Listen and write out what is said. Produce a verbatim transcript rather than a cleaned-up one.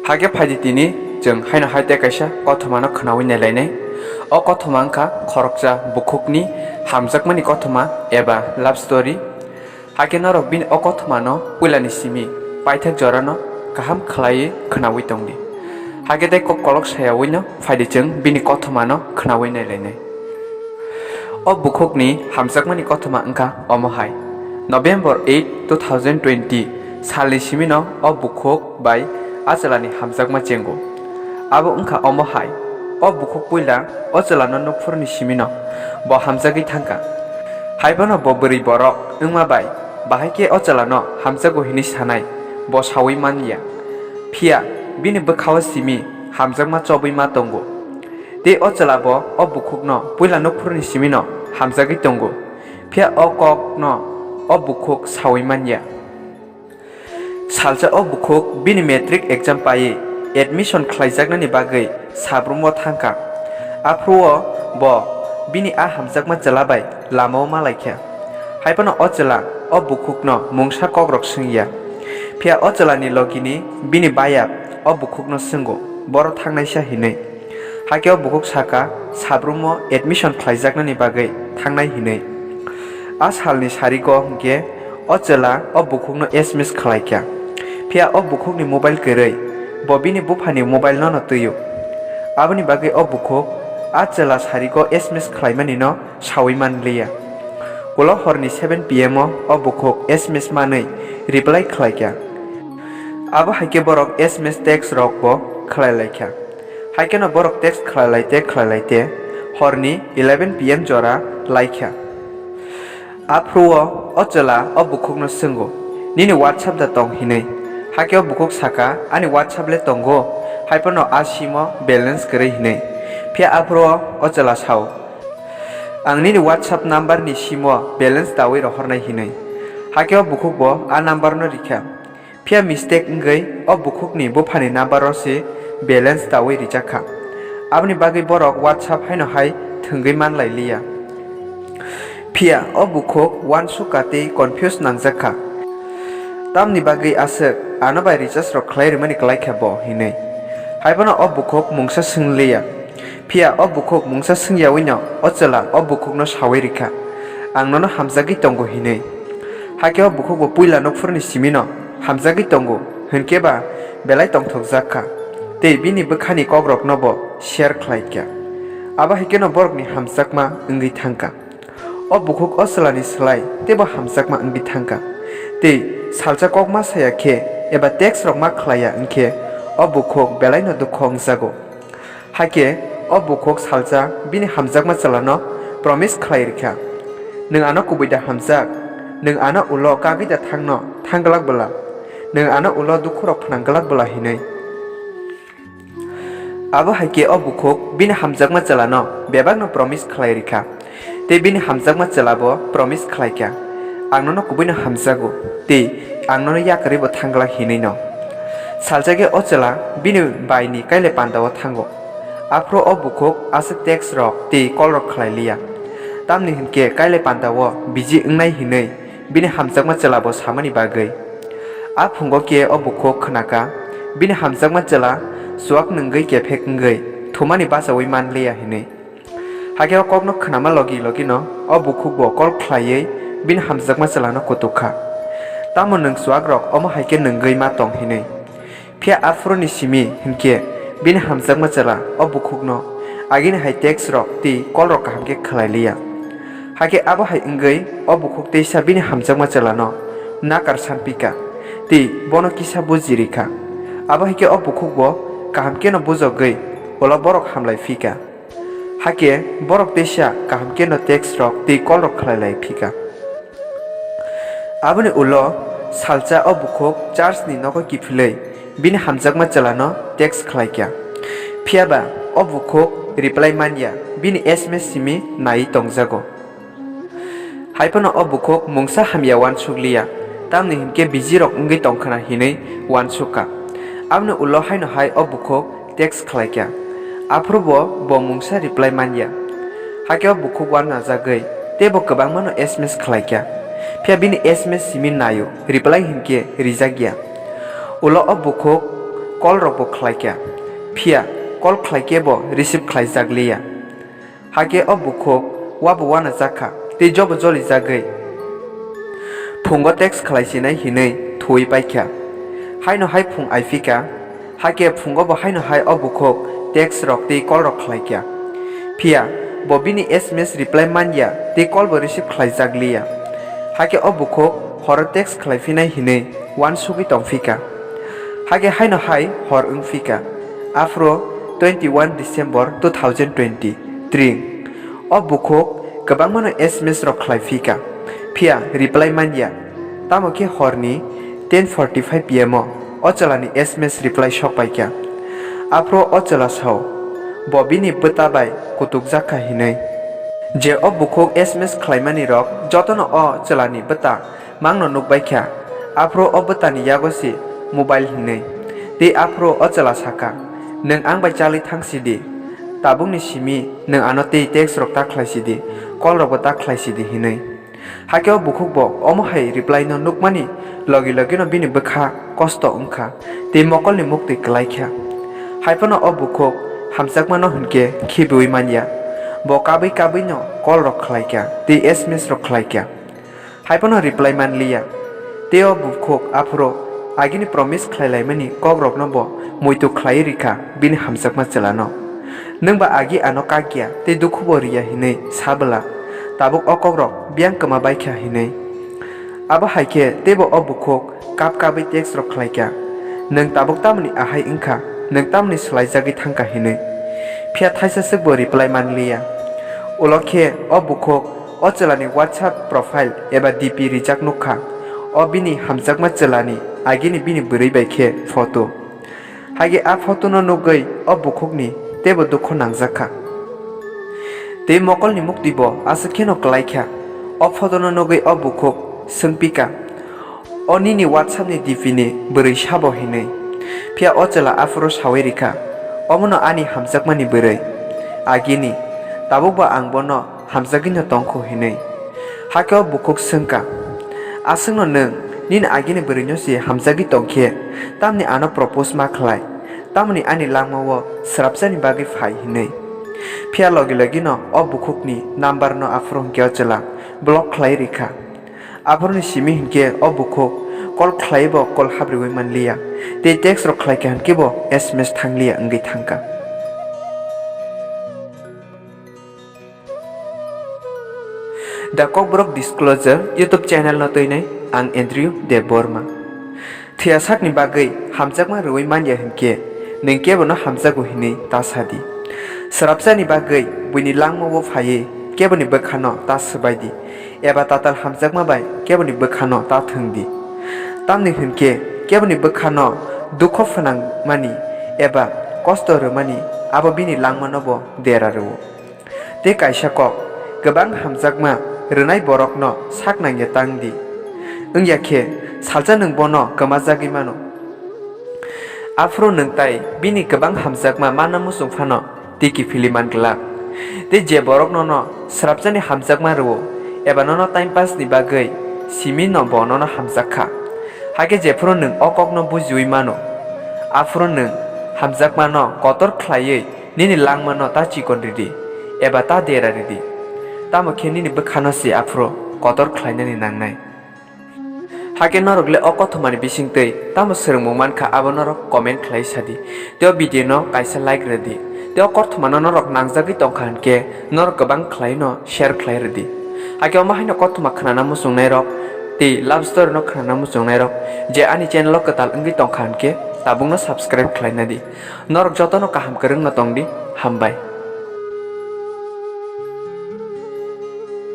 Hakhe phaidi tini chwng haino hai tei kaisa kothomano khwnawi nailainai. O kothoma wngkha khoroksa bukhukni hamjakmani kothoma eba love story. Hakhe norok bini o kothomano puilani simi paithak jorano kaham khlaiwi khwnawi tongdi. Hakhe tei kok kolok sayawino phaidi chwng bini kothomano khwnawi nailainai. O bukhukni hamjakmani kothoma wngkha omo hai. November eight, two thousand twenty salni simino o bukhuk bai a chwlani hamjakma chengo. Abo wngkha omo hai, o bukhuk puila o chwlano nukphurni simino bo hamjagwi thangkha. Haiphano bo bwrwi borok wngma bai bahai khe o chwlano hamjago hinwi sanai bo saui man ya. Phiya bini bwkha-o simi hamjakma chobwi ma tongo. Tei o chwla bo o bukhukno puila nukphurni simino hamjagwi tongo, phiya o kokno o bukhuk saui man ya. Salsa o bukhuk bini matric exam paiwi admission khlaijaknani bagwi sabrumo thangkha. Aphuru-o bo bini a hamjakma chwla bai lama-o malaikha. Haiphano o chwla o bukhukno mungsa kokrok swngya. Phiya o chwlani logini bini bayap o bukhukno swngo, boro thangnaisa hinwi. Hakhe o bukhuk saka, sabrumo admission khlaijaknani bagwi thangnai hinwi. A salni sarigo hwnkhe o chwla o bukhukno S M S khlaikha. Phiya o bukhukni mobile kwrwi, bo bini buphani mobile nono twio. Aboni bagwi o bukhuk a chwla sarigo S M S khlaimanino saui manliya. Ulo horni seven P M o o bukhuk S M S manwi reply khlaikha. Abo hai khe borok S M S text rokbo khlailaikha. Hai kheno borok text khlailai te khlailai te horni eleven P M jora laikha. Aphuru-o o chwla o bukhukno swngo, "Nini WhatsApp da tong?" hinwi. Hakhe o bukhuk saka, "Ani WhatsApp le tongo, haiphano a simo balance kwrwi," hinwi. Phiya aphuru-o o chwla sao, "Ang nini WhatsApp number ni simo balance daui rohornai," hinwi. Hakhe o bukhukbo a number no rikha. Phiya mistake wngwi o bukhukni buphani number-o se balance daui rijak kha. Aboni bagwi borok WhatsApp haino hai thwngwi man lai liya. Phiya o bukhuk uansuk ka tei confuse nangjak kha. Tamni bagwi aswk ano bai recharge rok khlai rwmani klai kha bo hinwi. Haiphano o bukhuk mungsa swng liya. Phiya o bukhuk mungsa swngyaui no o chwla o bukhukno saui rikha, "Ang nono hamjagwi tongo," hinwi. Hakhe o bukhukbo puila nokphurni simino hamjagwi tongo hwnkhe ba belai tongthokjak kha tei bini bwkhani kokrokno bo share khlai kha. Abo hai kheno borokni hamjakma wngwi thangkha. O bukhuk o chwlani slai teibo hamjakma wngwi thangkha. Tei salsa kok ma saya khe eba text rok ma khlaiya wngkhe o bukhuk belaino dukho wngjago. Hakhe o bukhuk salsa bini hamjakma chwlano promise khlai rikha, "Nwng ano kubui da hamjak? Nwng ano ulo kagwi da thangno thang glak bwla? Nwng ano ulo dukhurok phnang glak bwla?" hinwi. Abo hai khe o bukhuk bini hamjakma chwlano bebakno promise khlai rikha. Tei bini hamjakma chwla bo promise khlai kha, "Ang nono kubuino hamjago, tei ang nono yakarwi bo thang glak," hinwi no. Salsa khe o chwla bini bai ni kailai panda o thango. Aphuru o bukhuk aswk text rok tei call rok khlai liya. Tamni hinkhe kailai panda o busy wngnai hinwi bini hamjakma chwla bo samani bagwi. A phungo khe o bukhuk khwnaka, bini hamjakma chwla chuak nwngwi kephek wngwi thumani bachaui man liya hinwi. Hakhe o kokno khwnama logi logino o bukhukbo kol khlaiwi bini hamjakma chwlano kutuk kha, "Tamo nwng chuakrok omo hai khe nwngwi ma tong?" hinwi. Phiya aphuruni simi hinkhe bini hamjakma chwla o bukhukno agini hai text rok tei kolrok kaham khe khlai liya. Hakhe abo hai wngwi o bukhuk teisa bini hamjakma chwlano nakar san pika tei bono kisa buji rikha. Abo hai khe o bukhukbo kaham kheno bujogwi ulo borok hamlai phika. Hakhe borok teisa kaham kheno text rok tei call rok khlai lai phika. Aboni ulo salsa o bukhuk church ni nogo kiphilwi bini hamjakma chwlano text khlai kha. Phiya ba o bukhuk reply man ya, bini S M S simi naiwi tongjago. Hai phano o bukhuk mungsa hamya uansuk liya, tamni hinkhe busy rok wngwi tongkhwna hinwi uansuk kha. Aboni ulo haino hai o bukhuk text khlai kha, aphuru bo bo mungsa reply man ya. Hakhe o bukhuk uanajagwi tei bo kwbangmano S M S khlai kha, phiya bini S M S simi naio, reply hinkhe rijak ya. Ulo o bukhuk Call rokbo khlaikha, phiya call khlaikhe bo receive khlaijak liya. Hakhe o bukhuk wabo wanajak kha tei jobo jolijagwi phungo text khlaisinai hinwi thuwi paikha. Haino hai phung aiphikha, hakhe phungo bo haino hai o bukhuk text rok tei call rok khlaikha. Phiya bo bini S M S reply manya tei call bo receive khlaijak liya. Hakhe o bukhuk horo text khlaiphinai hinwi uansugwi tongphikha. Hakhe haino hai hor wngphikha. Aphuru twenty one December two thousand twenty three. O bukhuk kwbangmano S M S rok khlaiphikha, phiya reply manya. Tamo khe horni ten forty five P M o o chwlani S M S reply sokpaikha. Aphuru o chwla sao, bo bini bwta bai kutukjak kha hinwi. Je o bukhuk S M S khlaimani rok jotono o chwlani bwta mangno nukbaikha. Aphuru o bwtani yago se mobile hinwi. Tei aphuru o chwla sakha, "Nwng ang bai chalwi thang sidi. Tabukni simi nwng ano tei text rok ta khlai sidi, call rokbo ta khlai sidi," hinwi. Hakhe o bukhuk bo omo hai reply no nukmani logi logi no bini bwkha kosto wngkha tei mokolni muktwi kwlaikha. Haiphano o bukhuk hamjakmano hinkhe khibiwi manya. Bo kabwi kabwi no call rok khlaikha tei S M S rok khlaikha. Haiphano reply manliya. Tei o bukhuk aphuru agini promise khlai laimani kokrokno bo muitu khlaiwi rikha bini hamjakma chwlano. "Nwng ba agi ano kakya tei dukhubo riya," hinwi sa bwla, tabuk o kokrok biyang kwma baikha hinwi. Abo hai khe teibo o bukhuk kap kabwi text rok khlaikha, "Nwng tabuk tamoni ahai wngkha, nwng tamoni swlaijagwi thangkha," hinwi. Phiya thaisa swkbo reply manliya. Ulo khe o bukhuk o chwlani WhatsApp profile eba D P rijak nukha. O bini hamjakma chwlani agini bini bwrwi bai khe photo. Hage a photo no nugwi o bukhukni teibo dukho nangjak kha. Tei mokolni mukti bo aswk kheno kwlai kha. O photo no nugwi o bukhuk swngpika, "O nini WhatsApp ni D P ni bwrwi sabo?" hinwi. Phiya o chwla aphuru sawi rikha, "Omono ani hamjakmani bwrwi, agini, tabukbo ang bono hamjagwino tongkhu," hinwi. Hakhe o bukhuk swngkha, "Aswkno nwng nini agini bwrwino se hamjagwi tongkhe, tamni ano propose ma khlai? Tamoni ani langmao swrapsani bagwi phai?" hinwi. Phiya logi logino o bukhukni number no aphuru hinkhe o chwla block khlai rikha. Aphuruni simi hinkhe o bukhuk call khlaibo call habriwi manliya, tei text rok khlaikha hinkhe bo S M S thangliya wngwi thangkha. The Kokborok Disclosure YouTube channel no twinai ang Andrew Debbarma. Thwiya sakni bagwi hamjakma rwui manya hinkhe, nwng kebono hamjago hinwi ta sadi. Swrapsani bagwi buini langmao phaiwi keboni bwkhano ta swbaidi, eba tatal hamjakma bai keboni bwkhano ta thwngdi. Tamni hinkhe keboni bwkhano dukho phwnangmani eba kosto rwmani abo bini langmanobo dera rwo. Tei kaisa kok, kwbang hamjakma rwnai borokno sak nangya tang di. Wngya khe, salsa nwng bono kwmajagwi mano. Aphuru nwng tai bini kwbang hamjakma manna muchung phano tiki phili man glak. Tei je borok nono swrapsani hamjakma rwo, eba nono time pass ni bagwi simi no bo nono hamjak kha. Hakhe jephuru nwng o kokno bujiwi mano, aphuru nwng hamjakmano kotor khlaiwi nini langmano ta chikon ridi, eba ta dera ridi, tamo khe nini bwkhano se aphuru kotor khlainani nangnai. Hakhe norok le o kothomani bisingtwi tamo swrwngmung mankha, abo norok comment khlai sadi. Tei o video no kaisa like rwdi. Tei o kothomano norok nangjagwi tongkha hinkhe norok kwbang khlaino share khlai rwdi. Hakhe omo haino kothoma khnana muchungnairok tei love story no khnana muchungnairok je ani channel o kwtal wngwi tongkha hinkhe tabukno subscribe khlaina di. Norok jotono kaham kwrwngno tongdi, hambai.